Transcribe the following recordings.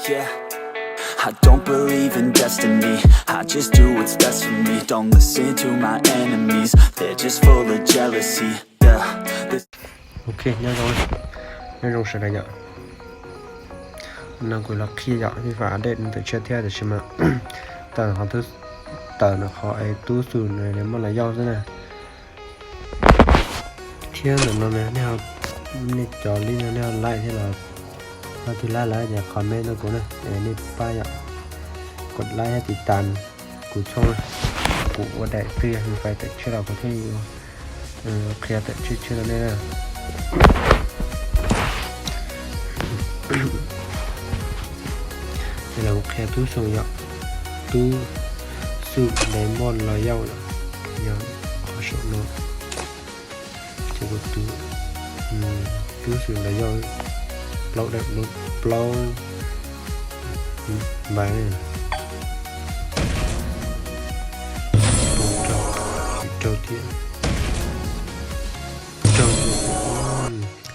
Yeah. I don't believe in destiny. I just do what's best for me. Don't listen to my enemies. They're just full of jealousy. Yeah. Ok, nyob zoo, nyob zoo sawv daws yom. No kuv los qhia yom, Free Fire update tawm tshiab thiab tiam sis mas tawm qhov, tawm qhov es tub xum nws muaj los yauj xwb na. Thiab ntawm no nej, nej cov li no nej ho like thiab los, ho tus like lawm ces comment rau kuv na, nej pab yom, kos like thiab tiv tas kuv channel, kuv ua daim twg yog Free Fire tawm tshiab los kuv thiaj qhia tawm tshiab tshiab rau nej na. Ces los kuv qhia tub xum yom, tub xum nws muaj los yauj yom, yog qhov saum no. Ces kuv tub, tub xum los yauj plaub daim, plaub npav ne. Rau, tsis rau thiab. Rau,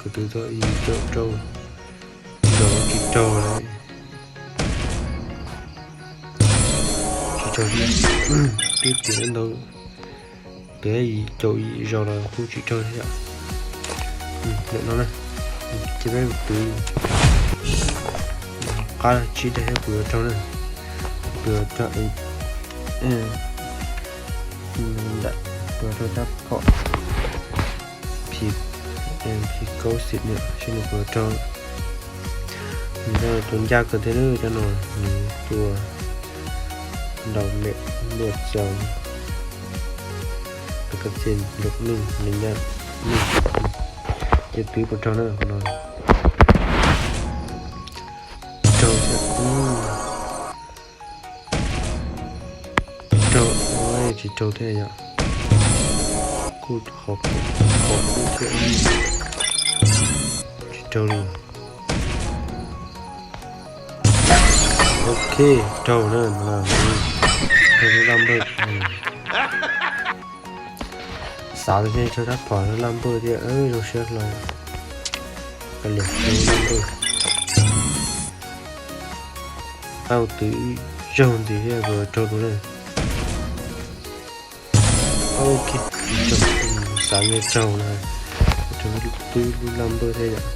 kuv twb tau ib caum rau, rau tsis rau lawm. Tsis rau thiab. Twb tiav ntau, peb yim caum yim zaus los kuj tsis rau thiab yom. Ntawm no na, ces peb twv qab tsib daim thiab kuv yuav rau na. Kuv yuav rau, kuv yuav rau rab phom P, P kaub xim niam seb nws puas rau. Nws tus ncaj kawg thiab na, cov no nws tua ntaus mem luaj txaus. Peb kov txij nrog nws, nws ncaj nws, ces twv puas rau na qhov no. Rau thiab, rau, tsis rau thiab yom. Kuj qhov, qhov kuj thiab, tsis rau li. Ok, rau na, rau lub laj npawg. Xav tias rau rab phom lub laj npawg thiab, zoo siab hlo. Kav liam rau lub laj npawg. Tau twv zaug ntxiv thiab kuv rau rau na. Ok, xav nyiaj raug na, raug twb lub laj npawg thiab yom.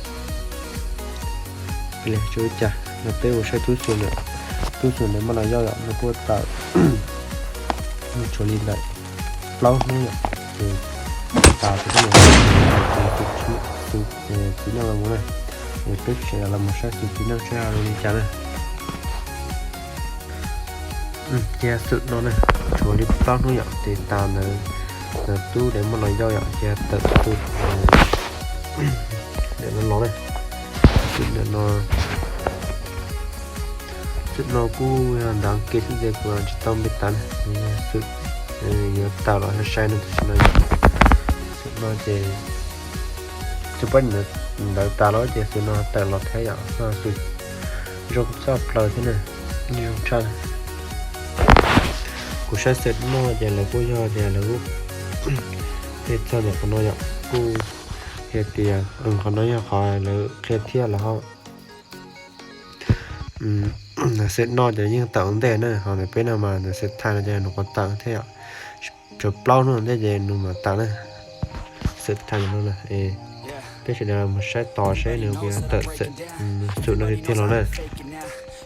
Li tsuas ua cas no peb mus saib tub xum ntawm, tub xum ntawm mas los yog yom, nws kuj tawm tshuav li ntawm plaub hnub yom, ces tas tus tub ntawm tus txiv neej los mus na, es peb sawv daws los mus saib tus txiv neej seb zoo li cas na. Cia xwm no na, tshuav li plaub hnub yom, ces tas ntawd, ntawd tub ntawd mas los yog yom, cia tawm tus ntawm no los na. Xwm ntawm no, xwm no kuj yog ntawv kev xwb ces kuv tsis tau npe tas na, xwm yuav tawm los sai sai no tam sim no yom. Xwm no ces tsis pab ntawd tas los ces xwm no tawm los thiab yom, xwm zoo tshaj plaws thiab na, zoo tshaj. Kuv saib xwm no ces lawv kuj yog tias lawv kuj, tej txog ntawm qhov no yom, kuj hais tias qhov no yog qhov lawv qhia thiab lawv ho xwm no ces yeej tawm ua ntej na, ho ntawm peb no mas ntawm xwm thaij no ces nws kuj tawm thiab yom. Tshuav plaub hnub ntej ces nws mam tawm na. Xwm thaij no na, peb sawv daws mus saib tos saib nws puas tawm xwm no tiag tiag los na.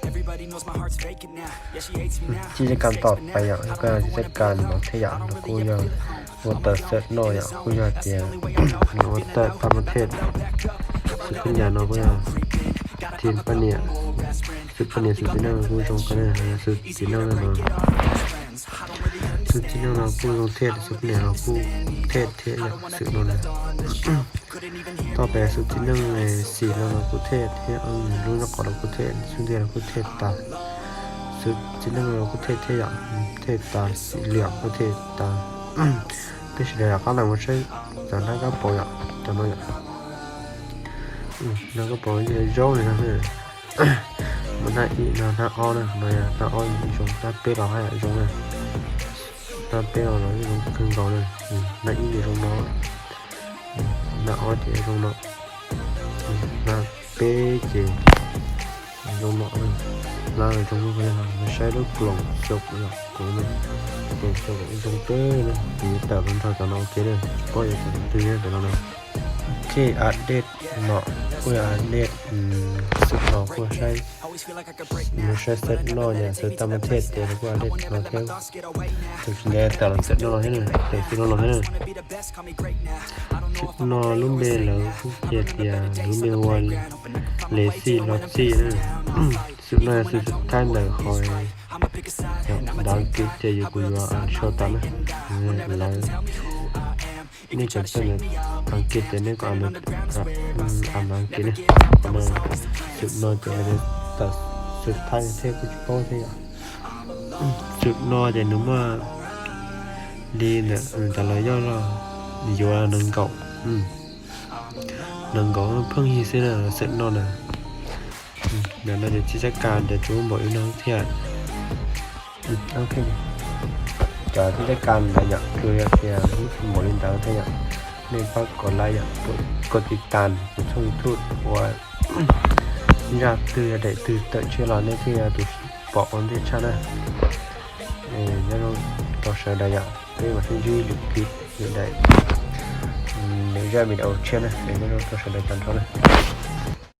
Tib zaj kas tom pais yom, tib zaj kas no thiab yom, nws kuj yog ua tawm xwm no yom, kuj yog tias nws ua tawm pha ma thiaj. Xwm kub nyas no kuj yog thim poj niam, xwm poj niam xwm txiv neej kuj zoo kawg na, xwm txiv neej no, xwm txiv neej no kuj zoo thiab, xwm poj niam no kuj thiab thiab yom, xwm no na. Toj pem xwm txiv neej xim no los kuj thiaj thiab, lub nyob qhov los kuj thiaj, xwb ntiag los kuj thiaj tas. Xwm txiv neej los kuj thiaj thiab yom, thiaj tas, xim liam kuj thiaj tas. Peb sawv daws rov qab los mus saib cov nab kab paus yom, cov no yom. Nab kab paus zoo li no na. Mas nab ib no, nab ob na, no yog nab ob zoo, nab peb los haj yam zoo na. Nab peb los los zoo kawg nkaus na. Nab ib ces zoo no, nab ob ces zoo no, nab peb ces Zoo no, lawv zoo no, saib lub Chrome Store yom, Chrome Store zoo kawg na, kuv yuav tawm los nrog cov no ua ke na, tsis paub yuav tawm twg cov no na. Ok, update no, kuj yog update, xwb no kuj saib, saib xwb no yom, xwb tau mas thiaj tias kuj update no thiab. Tus tsis ntev tawm los xwb no thiab na, tawm xwb no los thiab na. Xwb no lub npe lawv kuj cia tias lub npe ua Lexi los Xi na. Xwb no yog xwb thaib ntawm qhov ntawv Askiv ces yus kuv yuav show tas na. Lawv nej cov txawj ntawv Askiv ces nej kom a ntawv Askiv ne. Qhov no xwb no ces lawv tawm xwb thaib thiab kuj tsis paub thiab yom. Xwb no ces nws muaj li ntawm tas los yog yuav nees nkaum, nees nkaum pheej yig xwb na, xwb no na. Ntawm no ces txij txoj ka ces tsuas npaum li no thiab. Cov txij txoj ka ntawd yom, kws yog tias npaum li ntawd thiab yom, nej pab kom like yom, kom tiv tas kuv tshooj YouTube ua zaj twg yog daim twg tawm tshiab los nej thiaj yog tus pom ua ntej tshaj na. Nyob zoo rau sawv daws yom, peb mam sib ntsib lwm clip lwm daim, lwm zaj video tshiab na, nyob zoo rau sawv daws tag nrho na.